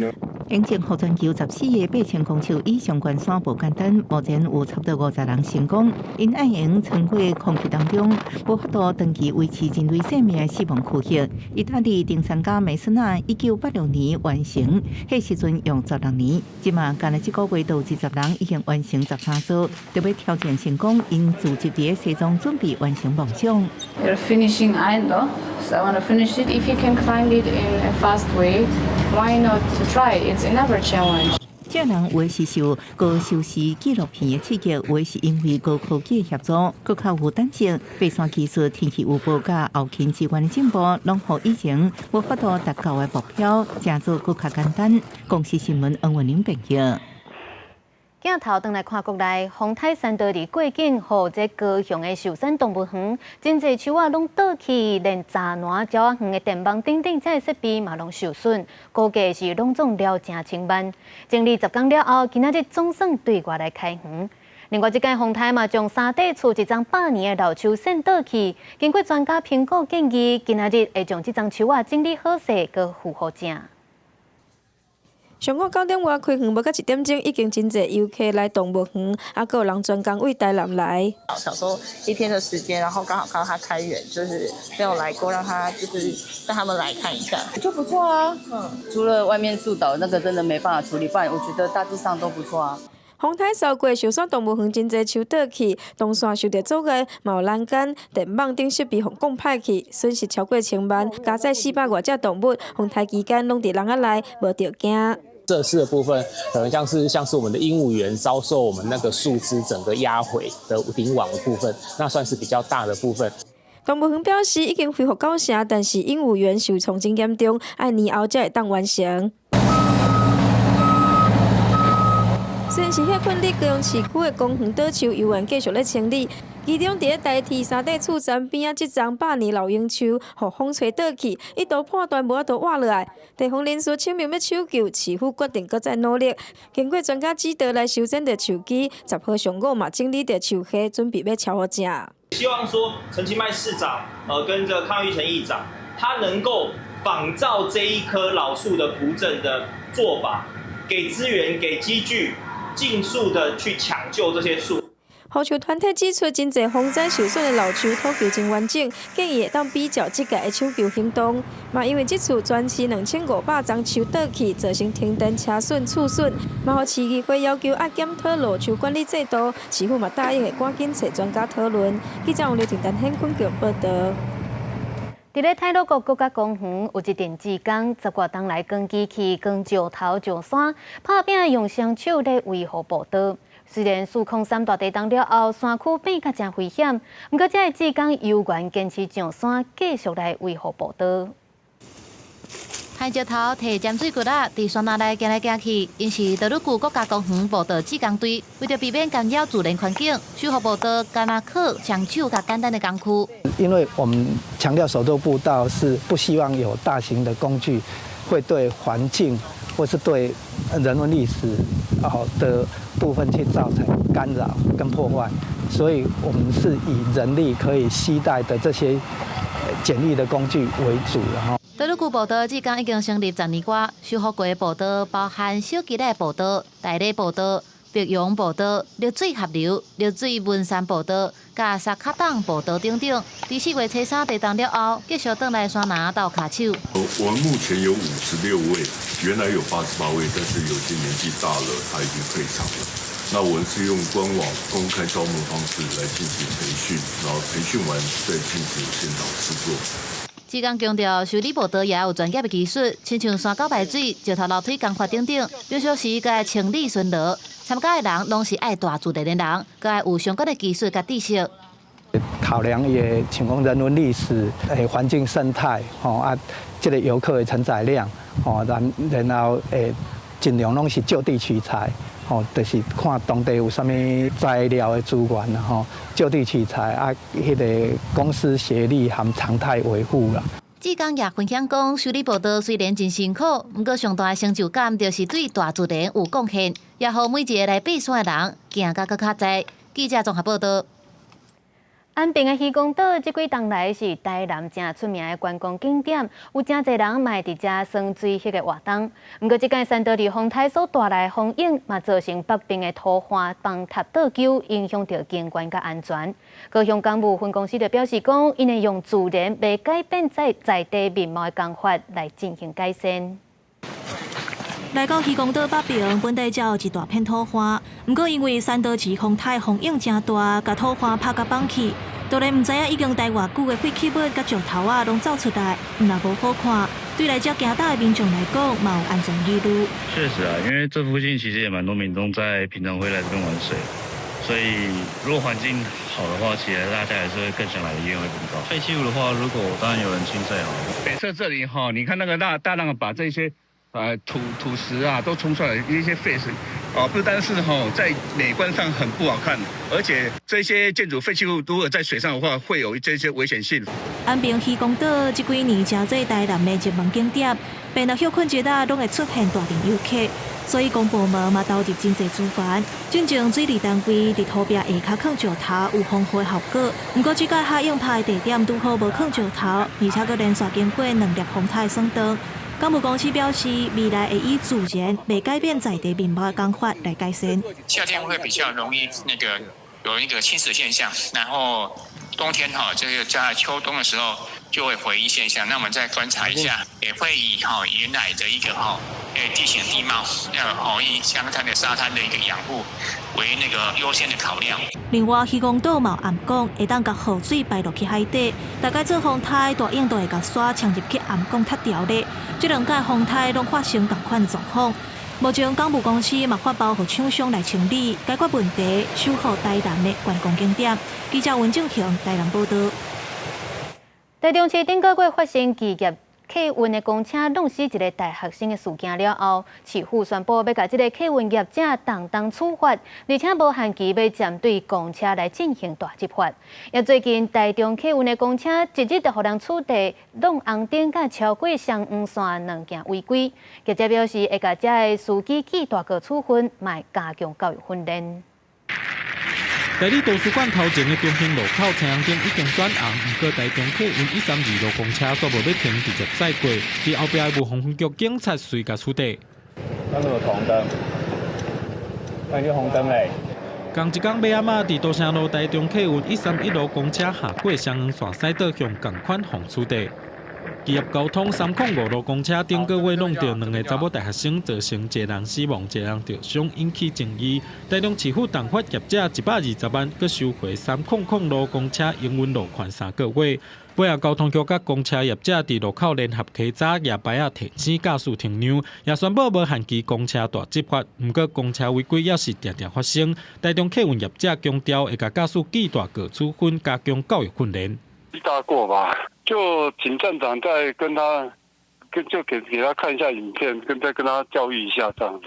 用征服全球14個8000公尺以上懸山無簡單，目前有差不多50人成功。𪜶愛用穿過空氣當中，無法度長期維持人類生命的死亡區域。意大利登山家梅斯納1986年完成，彼時陣用16年，這馬干焦這個月就有20人已經完成13座，著欲挑戰成功，𪜶組織佇西藏準備完成夢想。 You're finishing idol, so I want to finish it. If you can climb it in a fast way, why not to try? It's another challenge. 這人有的是受高收視紀錄片的刺激，有的是因為高科技的協助，閣較有膽識。爬山技術、天氣預報佮後勤資源的進步，攏予以前無法度達到的目標，成做閣較簡單。公視新聞黃文玲編譯。鏡頭轉來看國內，風颱珊多佇過境，予這高雄的壽山動物園，真濟樹仔攏倒去，連柵欄、鳥仔園的電網等等這些設備嘛攏受損，估計是攏總了成千萬。整理10工了後，今仔日總算對外來開園。另外，這擺風颱嘛，將三塊厝一叢百年的老樹扇倒去，經過專家評估建議，今仔日會將這叢樹仔整理好勢，閣復予正。上午9點外開園，無到1點鐘，已經真濟遊客來動物園，啊，閣有人專工對台南來。想說一天的時間，然後剛好看到他開園，就是沒有來過，讓他就是帶他們來看一下，就不錯啊。除了外面樹倒那個真的沒辦法處理，不然我覺得大致上都不錯啊。風颱掃過，壽山動物園真濟樹倒去，銅線受著阻礙，嘛有欄杆、電網等設備予摃歹去，損失超過千萬。加載400外隻動物，風颱期間攏佇籠仔內，無著驚。設施的部分，可能像是我們的鸚鵡園遭受我們那個樹枝整個壓毀的頂網的部分，那算是比較大的部分。動物園表示已經恢復九成，但是鸚鵡園受創真嚴重，愛年後才會當完成。雖然是歇睏佇高雄市區的公園倒樹，猶原繼續咧清理。其中佇咧台鐵三塊厝站邊仔，這叢百年老櫻樹，予風吹倒去，一度破斷，無法度活落來。地方人士請命欲搶救，市府決定閣再努力。經過專家指導來修剪著樹枝，10號上午嘛整理著樹下，準備欲敲予正。希望說陳其邁市長，跟這個康裕成議長，他能夠仿照這一棵老樹的扶正的做法，給資源、給機具，盡速的去搶救這些樹。護樹團體指出，真濟風災受損的老樹土球真完整，建議會當比照這屆的搶救行動。嘛，因為這次全市2500叢樹倒去，造成停電、車損、厝損，嘛，予市議會要求愛檢討老樹管理制度，市府嘛答應會趕緊揣專家討論。記者王劉婷、陳顯坤報導。佇咧太魯閣國家公園有一陣志工，十外冬來扛機器、扛石頭上山，拍拚用雙手咧維護步道。雖然403大地動了後，山區變較誠危險，毋過這个志工猶原堅持上山，繼續來維護步道。抬石頭、提尖水骨仔，佇山林內行來行去，𪜶是太魯閣國家公園步道志工隊，為著避免干擾自然環境，修復步道，敢若靠雙手佮簡單的工具。因為我們強調手作步道是不希望有大型的工具會對環境或是對人文歷史的部分去造成干擾跟破壞，所以我們是以人力可以攜帶的這些簡易的工具為主，然後。太魯閣步道至今已經成立10年外，修復過的步道包含小吉嶺步道、大里步道、白楊步道、綠水合流、綠水文山步道、佮沙卡洞步道等等。佇4月初三地動了後，繼續轉來山林鬥跤手。我們目前有56位，原來有88位，但是有些年紀大了，他已經退場了。那我們是用官網公開招募方式來進行培訓，然後培訓完再進行現場施作。志工強調，修理步道也有專業的技術，親像山溝排水、石頭樓梯工法等等，有時時該清理巡邏。參加的人攏是愛大自然的人，閣愛有相關的技術佮知識。考量也像講人文歷史、環境生態，吼啊，這個遊客的承載量，吼，然後盡量攏是就地取材，吼，就是看當地有啥物材料的資源，吼，就地取材啊，彼個公私協力含常態維護啦。志工也分享講，修理步道雖然真辛苦，毋過上大的成就感就是對大自然有貢獻，也予每一個來爬山的人行甲閣較在。記者綜合報導。安平的漁光島，這幾冬來是台南誠出名的觀光景點，有誠濟人嘛會佇遮耍水彼個活動。毋過，這擺山道里風颱所帶來的風湧，嘛造成北邊的土岸崩塌倒勼，影響著景觀佮安全。高雄港務分公司就表示講，𪜶會用自然袂改變在地面貌的工法來進行改善。來到漁光島北爿，本底才有一大片土岸，毋過因為山道市風颱風湧誠大，共土岸拍甲崩去，當然毋知影已經待偌久的廢棄物佮石頭仔攏走出來，毋但無好看，對來遮行踏的民眾來講，嘛有安全疑慮。確實啊，因為這附近其實也蠻多民眾在平常會來這邊玩水，所以如果環境好的話，其實大家還是會更想來的意願會更高。廢棄物的話，如果當然有人清最好。北側這裡哈，你看那個大浪把這些土石啊都沖出來，一些廢石，啊，不單是哈在美觀上很不好看，而且這些建築廢棄物如果在水上的話，會有這些危險性。安平漁光島這幾年成做台南的熱門景點，平日歇睏日仔攏會出現大量遊客，所以公部門嘛投入真濟資源。進前水利單位佇土壁下跤囥石頭，有防護效果。毋過這擺海湧拍的地點拄好無囥石頭，而且閣連續經過兩粒風颱損斷。港務公司表示，未來會以自然袂改變在地面貌的工法來改善。夏天會比較容易那個有一個侵蝕現象，然後冬天哈，這個在秋冬的時候就會回淤現象。那我們再觀察一下，也會以哈原來的一個哈地形地貌，要好以相灘的沙灘的一個養護為那個優先的考量。另外，漁光島嘛暗講會當共河水排落去海底，大概做風颱大湧都會共沙沖入去暗港塌掉咧。這兩屆風颱攏發生仝款狀況。目前港務公司嘛發包予廠商來清理，解決問題，守護台南的觀光景點。記者溫正雄台南報導。台中市頂個月發生企業客運的公車弄死一个大學生的事件了後，市府宣布欲共這个客運業者重重處罰，而且無限期欲針對公車來進行大執法。也最近台中客運的公車一日就予人取締，弄紅燈佮超過雙黃線兩件違規。業者表示會共這个司機記大過處分，嘛會加強教育訓練。在你圖書館頭前的中興路口，青紅燈已經轉紅，毋過台中客運132路公車煞無欲停，直接駛過。佇後壁的霧峰分局警察隨共取締。那怎麼紅燈？那就紅燈嘞。仝一工尾仔仔，佇都城路台中客運131路公車下過雙黃線駛倒向仝款予取締。基業交通305路公車頂個月弄著兩个查某大學生，造成一个人死亡，一個人著傷，引起爭議。台中市府重罰業者120萬，閣收回300路公車營運路權3個月。尾仔交通局佮公車業者佇路口聯合稽查，舉牌仔提醒駕駛停讓，也宣布無限期公車大執法。毋過公車違規猶是定定發生。台中客運業者強調，會共駕駛記大過處分，加強教育訓練。記大過吧，就請站長再跟他，跟就給給他看一下影片，跟再跟他教育一下這樣子，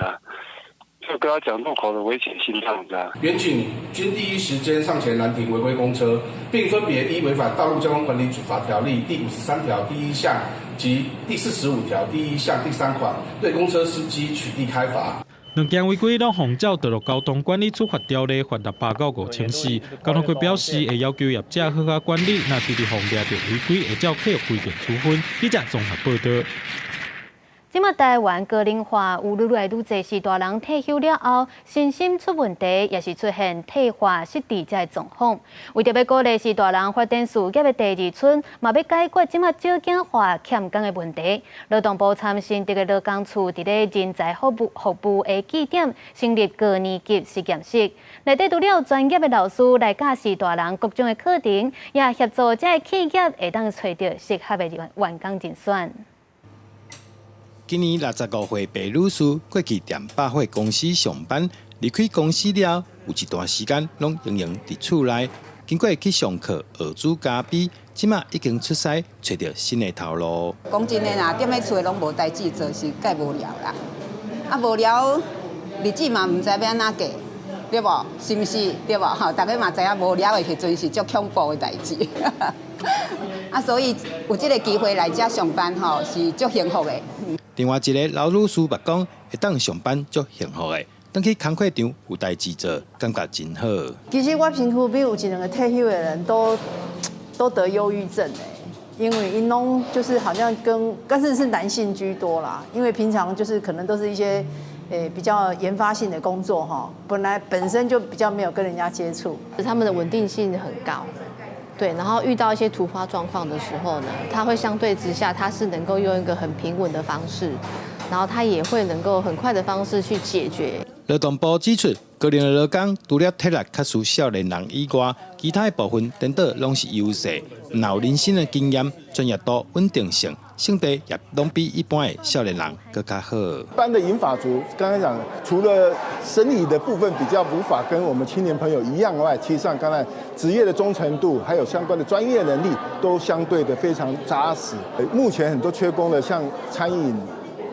就跟他講路口的危險性這樣子。員警均第一時間上前攔停違規公車，並分別依違反《道路交通管理處罰條例》第53條第一項及第45條第一項第三款，對公車司機取締開罰。兩件違規攏予照道路交通管理處罰條例罰600到5400。交通局表示會要求業者好好管理，若直直予掠著違規，會照契約規定處分。記者綜合報導。這馬台灣高齡化有愈來愈濟序大人退休了後，身心出問題，也是出現退化失智這个狀況。為著欲鼓勵序大人發展事業的第二春，嘛欲解決這馬少子化欠工的問題。勞動部參新竹的勞工處，佇咧人才服務的據點成立高年級實驗室，內底除了專業的老師來教序大人各種的課程，也協助這个企業會當揣著適合的員工人選。今年65歲白女士過去踮百貨公司上班，離開公司了後，有一段時間攏閒閒佇厝內。經過去上課學煮咖啡，這馬已經出師，揣著新的頭路。講真的啦，踮咧厝攏無代誌做，是蓋無聊啦。啊，無聊，日子嘛毋知欲按怎過，對無？是毋是？對無？吼，大家嘛知影無聊的時陣是足恐怖的代誌。啊，所以有這个機會來遮上班吼，是足幸福的。另外一个老女士嘛講，會當上班足幸福的，轉去工課場有代誌做，感覺真好。其實我身軀邊有一兩个退休的人都得憂鬱症欸，因為𪜶攏就是好像跟，但是是男性居多啦，因為平常就是可能都是一些比較研發性的工作哈，本來本身就比較沒有跟人家接觸，他們的穩定性很高。對，然後遇到一些突發狀況的時候呢，他會相對之下，他是能夠用一個很平穩的方式，然後他也會能夠很快的方式去解決。勞動部指出，高齡的勞工除了體力較輸少年人以外，其他的部分顛倒攏是優勢。若有人生的經驗、專業度、穩定性，性地也攏比一般的少年人閣較好。一般的銀髮族，剛才講，除了生理的部分比較無法跟我們青年朋友一樣外，其實上剛才職業的忠誠度，還有相關的專業能力，都相對的非常紮實。目前很多缺工的，像餐飲、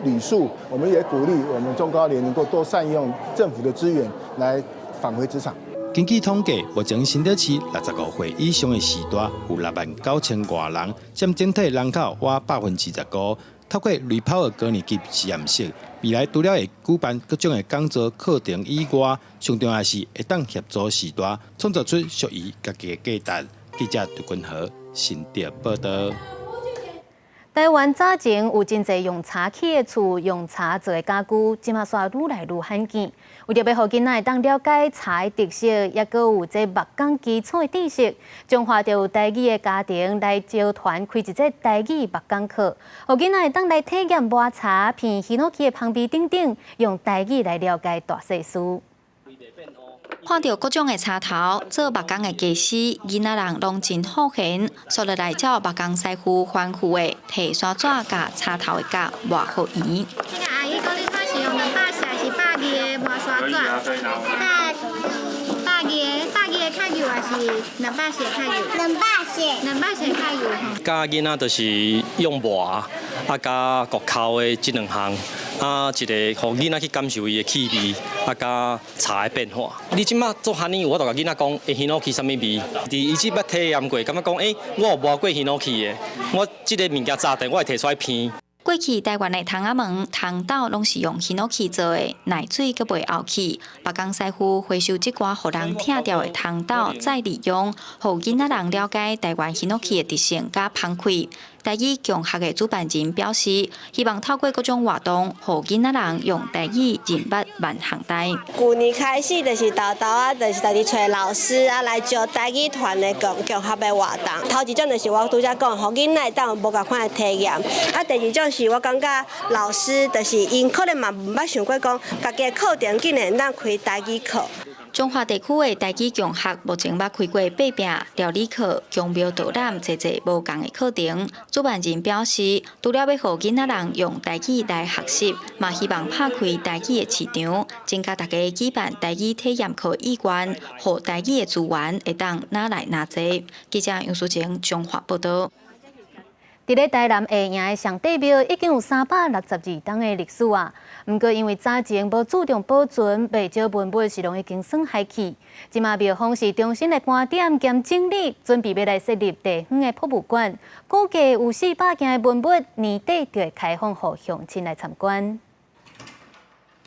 旅宿，我們也鼓勵我們中高齡能夠多善用政府的資源來返回職場。根據統計，目前新竹市65歲以上的序大有6萬9千外人，佔整體人口約15%。透過雷跑的高年級實驗室，未來除了會舉辦各種的講座課程以外，上重要是會當協助序大創造出屬於家己的價值。記者杜君豪新竹報導。台灣早前有真濟用柴起的厝，用柴做的家具，這馬煞愈來愈罕見。為著欲予囡仔會當了解柴的特色，抑閣有這木工基礎的知識，彰化就有台語的家庭來招團開一節台語木工課，予囡仔會當來體驗抹柴、片ヒノキ的芳味等等，用台語來了解大細事。看著各種的柴頭，做木工的家私，囡仔人攏真好閒，煞落來照木工師傅吩咐的，提沙紙共柴頭的角磨好圓。這个阿姨講，你看是用240還是120的磨砂紙？百二，百二的較幼，還是240的較幼？240，240較幼吼。教囡仔就是用磨，啊，佮穀剾的這兩項，啊，一個予囡仔去感受伊的氣味，啊，佮茶的變化。你這馬做哈尼，我就共囡仔講，欸，ヒノキ啥物味？佇伊這捌體驗過，感覺講，欸，我有磨過ヒノキ的，我這个物件早定我會提出來鼻。過去台灣的窗仔門、窗斗攏是用ヒノキ做的，耐水閣袂漚去。木工師傅回收這寡予人拆掉的窗斗再利用，予囡仔人了解台灣ヒノキ的特性佮芳氣。台語共學的主辦人表示，希望透過各種活動，予囡仔人用台語認捌萬項台。舊年開始就是沓沓啊，就是家己揣老師啊來招台語團的共共學的活動。頭一種就是我拄才講，予囡仔會當有無仝款的體驗。啊，第二種是我感覺老師就是𪜶可能嘛毋捌想過講，家己的課程竟然會當開台語課。彰化地區的台語共學目前捌開過八餅料理課、宮廟導覽，濟濟無仝的課程。主辦人表示，除了欲予囡仔人用台語來學習，嘛希望拍開台語的市場，增加大家舉辦台語體驗課意願，予台語的資源會當愈來愈濟。記者楊淑晴彰化報導。佇咧台南下營的上帝廟已經有362冬的歷史啊，毋過因為早前無注重保存，袂少文物是攏已經損害去。這馬廟方是重新來盤點兼整理，準備欲來設立地方的博物館，估計有400件的文物，年底就會開放予鄉親來參觀。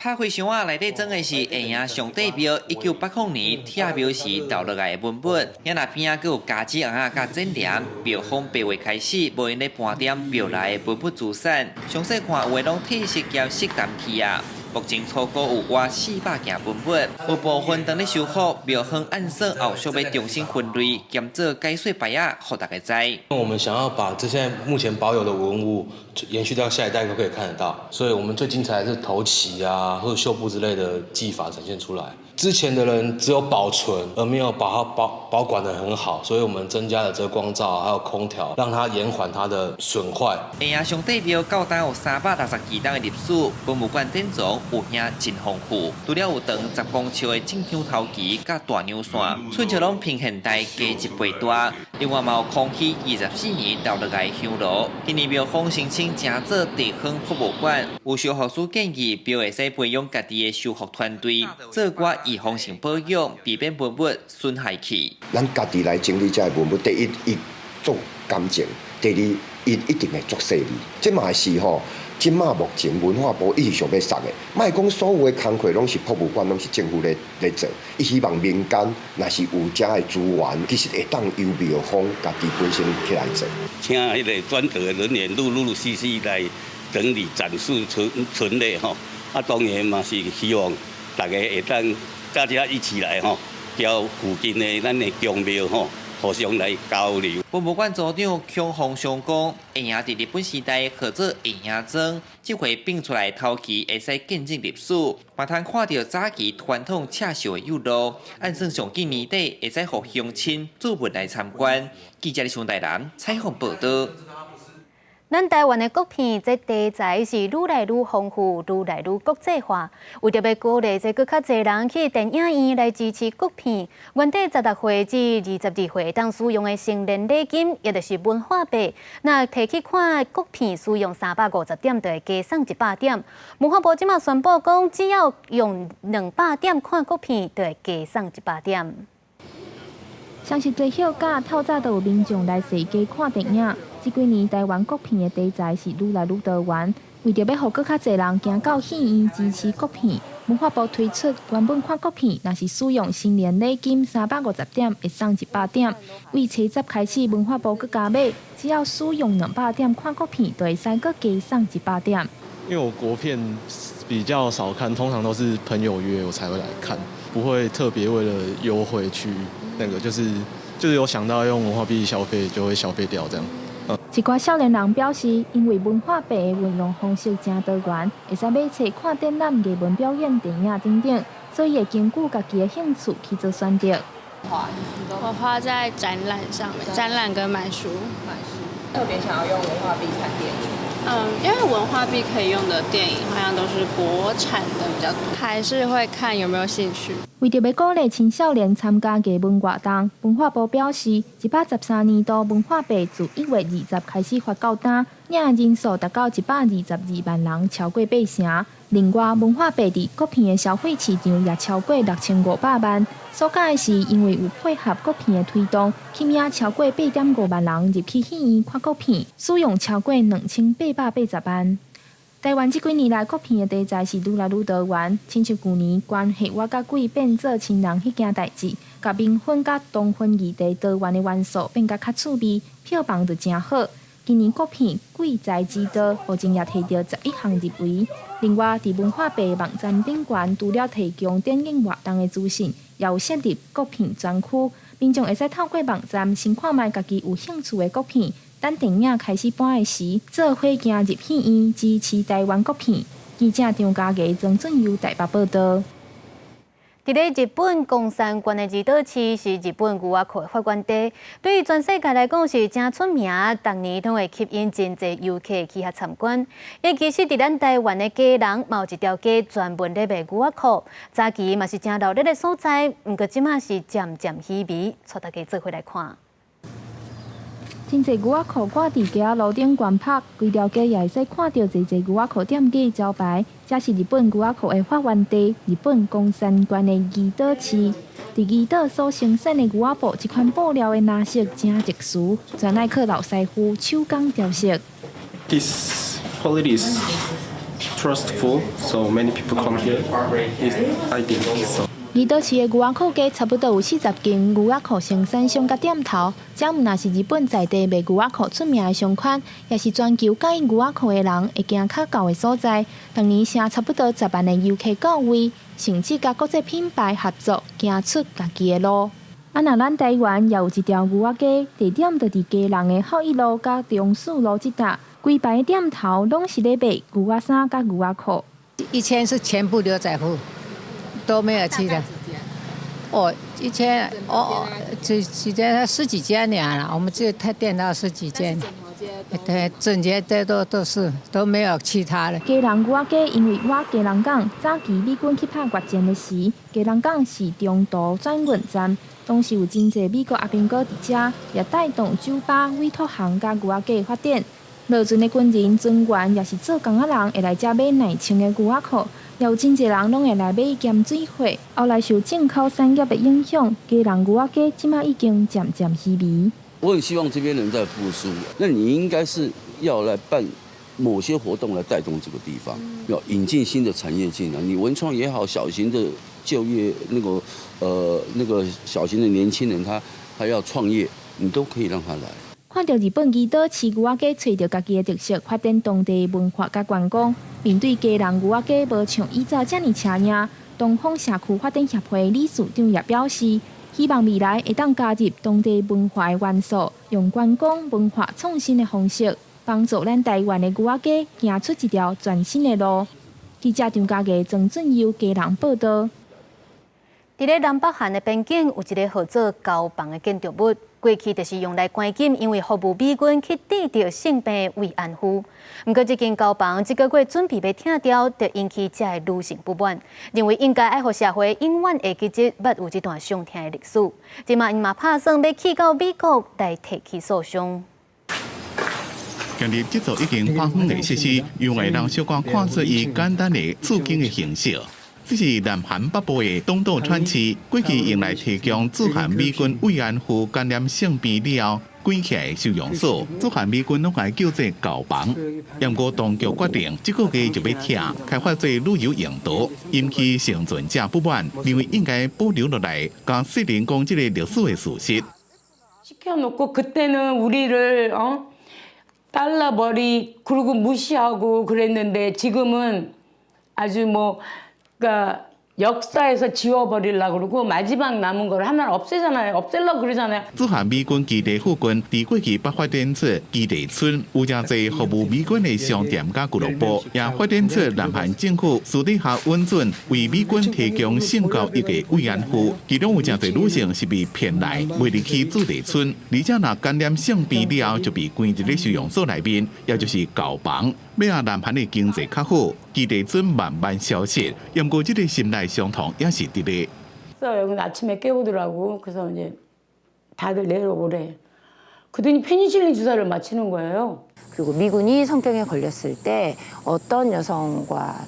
拍開箱仔內底裝的是下營上帝廟1980年拆廟時留落來的文物，遐若邊仔閣有家子尪仔佮剪簾。廟方8月開始無閒咧盤點廟內的文物資產，詳細看有的攏褪色兼色淡去啊。目前初估有倚400件文物，有部分當咧修復，廟方按算後續欲重新分類，兼做解說牌仔，予大家知。我們想要把這些目前保有的文物延續到下一代都可以看得到，所以我們最精彩的是頭旗啊，或者繡布之類的技法展現出來。之前的人只有保存，而沒有把它保管得很好，所以我們增加了遮光罩，還有空調，讓它延緩它的損壞。下營上帝廟到今有362冬的歷史，文物館典藏有影真豐富，除了有長10公尺的正香頭旗佮大娘線，寸尺攏比現代加一倍大。另外嘛有康熙24年留落來的香爐。今年廟方申請成做地方博物館，有修復師建議廟會使培養家己的修復團隊，做寡預防性保養，避免文物損害去。咱家己來整理這个文物，第一，伊足乾淨；第二，伊一定會足細膩。這嘛是吼，這馬目前文化部一直想欲捒的，莫講所有的工課攏是博物館，攏是政府咧做。伊希望民間若是有遮的資源，其實會當由廟方家己本身起來做。請彼个專責的人員陸陸續續來整理、展示、存類吼。啊，當然嘛是希望大家會當大家一起來吼，交附近的咱的宮廟吼，互相來交流。文物館組長孔宏祥講，下營佇日本時代號做下營莊，這回變出來頭旗會使見證歷史，嘛通看著早期傳統刺繡的幼路，按算上緊年底會使予鄉親做陣來參觀。記者李松台南採訪報導。咱台灣的國片，這題材是愈來愈豐富，愈來愈國際化。為著欲鼓勵這閣較濟人去電影院來支持國片，原底16歲至22歲會當使用的成年禮金，也就是文化幣，若提去看國片使用350點，就會加送100點。文化部這馬宣布講，只要用200點看國片，就會加送100點。雙十節休假，透早就有民眾來踅街看電影。這幾年台灣國片的題材是愈來愈多元，為著欲予閣較濟人行到戲院支持國片，文化部推出原本看國片，若是使用成年禮金350點，會送100點。對初十開始，文化部閣加碼，只要使用200點看國片，就會使閣加送100點。因為我國片比較少看，通常都是朋友約我才會來看，不會特別為了優惠去那個，就是有想到用文化幣消費就會消費掉這樣。一寡少年人表示，因為文化幣的運用方式誠多元，會使買冊、看展覽、藝文表演、電影等等，所以會根據家己的興趣去做選擇。我花在展覽上面，展覽跟買書。買書，特別想要用文化幣看電影。嗯，因為文化幣可以用的電影好像都是國產的比較多，還是會看有沒有興趣。為著欲鼓勵青少年參加藝文活動，文化部表示，113年度文化幣自1月20開始發到今，影人數達到122萬人，超過8成。另外，文化幣佇國片的消費市場也超過6500萬。所講的是，因為有配合國片的推動，吸引超過8.5萬人入去戲院看國片，使用超過2880萬。台灣這幾年來國片的題材是愈來愈多元，親像舊年關係我佮鬼變做親人彼件代誌，共冥婚佮同婚議題多元的元素變甲較趣味，票房就誠好。今年國片《鬼才之道》目前也提著11項入圍。另外，佇文化部網站頂懸，除了提供電影活動的資訊，也有設立國片專區，民眾會使透過網站先看覓家己有興趣的國片，等電影開始播的時，做伙行入戲院支持台灣國片。記者張嘉儀、曾俊佑台北報導。佇咧日本岡山縣的二島市是日本牛仔褲的發源地，對於全世界來講是誠出名，逐年攏會吸引真濟遊客去遐參觀。伊其實佇咱台灣的基隆，嘛有一條街專門咧賣牛仔褲，早期嘛是誠熱鬧的所在，毋過這馬是漸漸稀微，帶大家做伙來看。真濟牛仔褲掛佇街仔路頂懸拍，規條街也會使看著濟濟牛仔褲店家的招牌。這是日本牛仔褲的發源地，日本岡山縣的二島市。佇二島所生產的牛仔布，這款布料的顏色誠特殊，全愛靠老師傅手工調色。 This quality is trustful, so many people come here. I think so. 二島市的牛仔褲街差不多有40間牛仔褲生產商佮店頭，這毋但是日本在地賣牛仔褲出名的商圈，也是全球佮意牛仔褲的人會行較到的所在。逐年成差不多10萬的遊客到位，甚至佮國際品牌合作，行出家己的路。啊，若咱台灣也有一條牛仔街，地點就佇基隆的孝一路佮中勢路這搭，規排店頭攏是咧賣牛仔衫佮牛仔褲。以前是全部牛仔褲。都沒有去的。哦，以前哦，這幾間十幾間了，我們這台店到十幾間，對，整街這都是都沒有其他的。基隆牛仔街因為倚基隆港，早期美軍去拍越戰的時，基隆港是中途轉運站，當時有真濟美國阿兵哥佇遮，也帶動酒吧、委託行佮牛仔街發展。落船的軍人、船員也是做工仔人，會來遮買耐穿的牛仔褲。也有真濟人攏會來買兼水貨。後來受進口產業的影響，基隆牛仔街這馬已經漸漸稀微。我很希望這邊能再復甦，那你應該是要來辦某些活動來帶動這個地方，要引進新的產業進來。你文創也好，小型的就業那個小型的年輕人他要創業，你都可以讓他來。看著日本二島市牛仔街揣著家己的特色，發展當地文化佮觀光。面對基隆牛仔街無像以前遮爾車贏，東方社區發展協會理事長也表示，希望未來會當加入當地文化的元素，用觀光文化創新的方式，幫助咱台灣的牛仔街行出一條全新的路。記者張家藝、曾俊佑基隆報導。佇咧南北韓的邊境有一个號做牢房的建築物，過去就是用來關禁因為服務美軍去得著性病的慰安婦。毋過這間牢房這个月準備欲拆掉，就引起遮的女性不滿，認為應該愛予社會永遠會記得捌有這段傷痛的歷史。這馬𪜶嘛拍算欲去到美國來提起訴訟。建立這座已經荒廢的設施，讓外人小可看做伊簡單的處境的形式。這是南韓北部的東豆川市，過去用來提供駐韓美軍慰安婦感染性病了後關起來的收容所，駐韓美軍攏共叫做牢房。毋過當局決定，這個月就欲拆，開發做旅遊用途，引起倖存者不滿，認為應該保留落來，共世人講這個歷史的事實。 시켜놓고 그때는 우리를 어 잘라버리 그리고 무시하고 그랬는데 지금은 아주 뭐 그러니까 역사에서 지워버리려고 그러고 마지막 남은 걸 하나를 없애잖아요. 없애려고 그러잖아요. 駐韓美軍基地附近，佇過去捌發展出基地村，有誠濟服務美軍的商店佮俱樂部，也發展出南韓政府私底下允准為美軍提供性教育的慰安婦，其中有誠濟女性是被騙來賣入去駐地村，而且若感染性病了後就被關佇咧收容所內面，也就是牢房。欲啊南韓的經濟較好，基地村慢慢消失，毋過這個心內傷痛也是佇咧。 여기 아침에 깨우더라고. 그래서 이제 다들 내려오래. 그랬더니 페니실린 주사를 맞히는 거예요. 그리고 미군이 성병에 걸렸을 때 어떤 여성과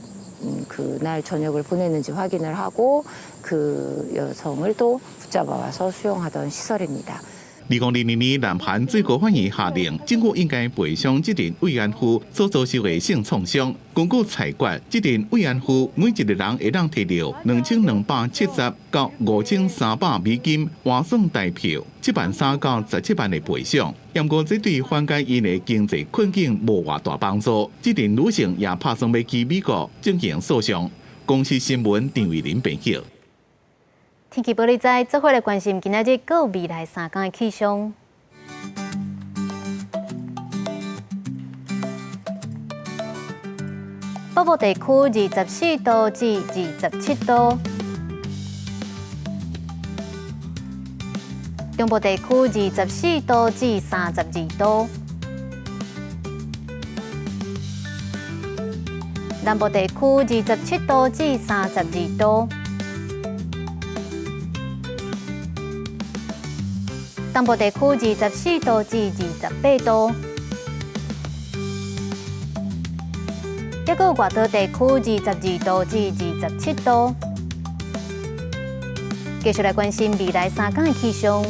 그날 저녁을 보냈는지 확인을 하고 그 여성을 또 붙잡아 와서 수용하던 시설입니다. 2022年，南韓最高法院下令，政府應該賠償這陣慰安婦所遭受的性創傷。根據裁決，這陣慰安婦每一個人會當提著2270到5300美金換算台票，7萬3到17萬的賠償。不過，這對緩解𪜶的經濟困境無偌大幫助。這陣女性也拍算欲去美國進行訴訟。公視新聞張慧玲編輯。天氣報你知，做伙來關心今仔日閣未來3工的氣象。北部地區24度至27度，中部地區24度至32度，南部地區27度至32度。東部地區24度至28度，抑閣外島地區22度至27度。繼續來關心未來3工的氣象。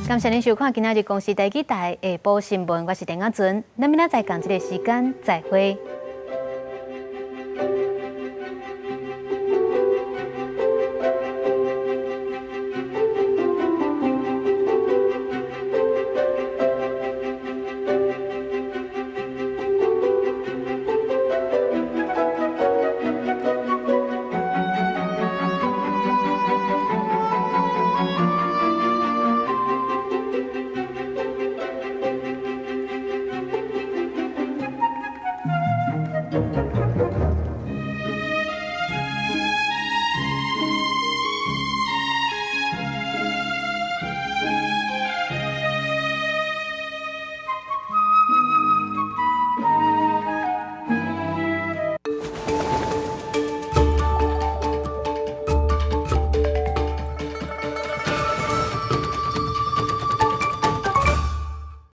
感謝您收看今仔日公視台語台下晡新聞，我是鄧亞純，咱明仔載仝這个時間再會。